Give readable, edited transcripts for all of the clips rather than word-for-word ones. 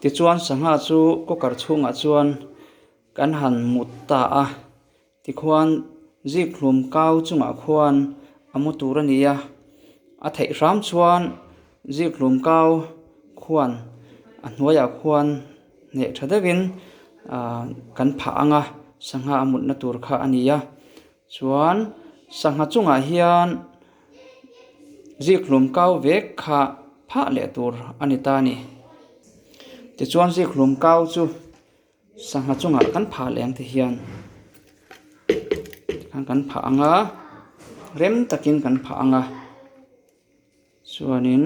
Tichuan sangha chu cooker chhungah chuan kan han mut ta a, tikhuan zikhlum kau chungah khuan a mu tur a ni a, a theih hram chuan zikhlum kau khuan a hnuaiah khuan hneh tha deuhin ah kan phah ang a, sangha a mutna tur kha a ni a. Chuan sangha chungah hian zikhlum kau vek kha phah leh tur a ni ta a ni. Tichuan zikhlum kau chu sangha chungah kan phah leh ang ti hian tikhan kan phah ang a, rem takin kan phah ang a chuanin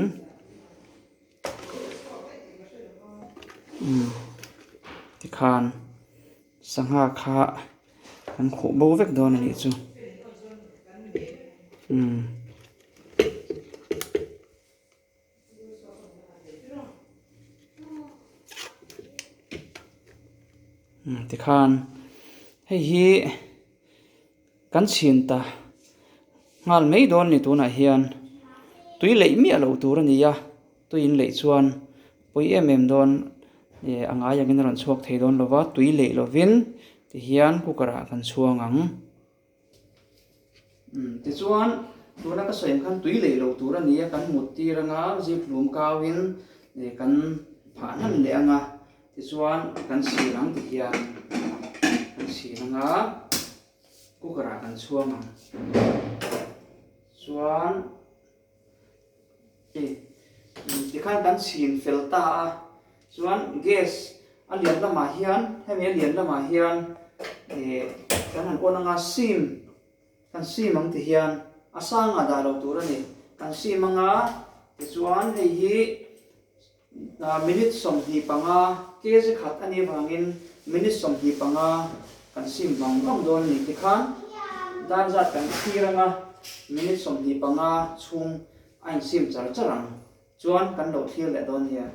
umm tikhan. Sangha kha kan khuh bo vek dawn a nih chu umm. Tikhan hei hi kan chhin ta nghal mai dawn a ni tunah hian tui leih miah loh tur a ni a. Tui in leih chuan pawi em em dawn eh a ngai angin a rawn chhuak thei dawn lova tui leih lovin tihian cooker ah kan chhuang ang. Umm tichuan tuna ka sawi ang khan tui leih loh tur a ni a kan mut tir anga zikhlum kau in eh kan phah hnan leh anga tichuan kan sil ang tihian kan sil anga cooker ah kan chhuang ang chuan. Tikhan kan chhin fel ta a, chuan gas a lian lamah hian hemi a lian lamah hian ih kan han on anga sim kan sim ang ti hian a sangah dah lo tur a ni, kan sim anga tichuan hei hi minute 25 kg khat a nih avangin minute 25 kan sim vang vang dawn a ni tikhan dar zat kan thlir anga minute 25 chhung a insim char char ang chuan kan lo thlir leh dawn nia.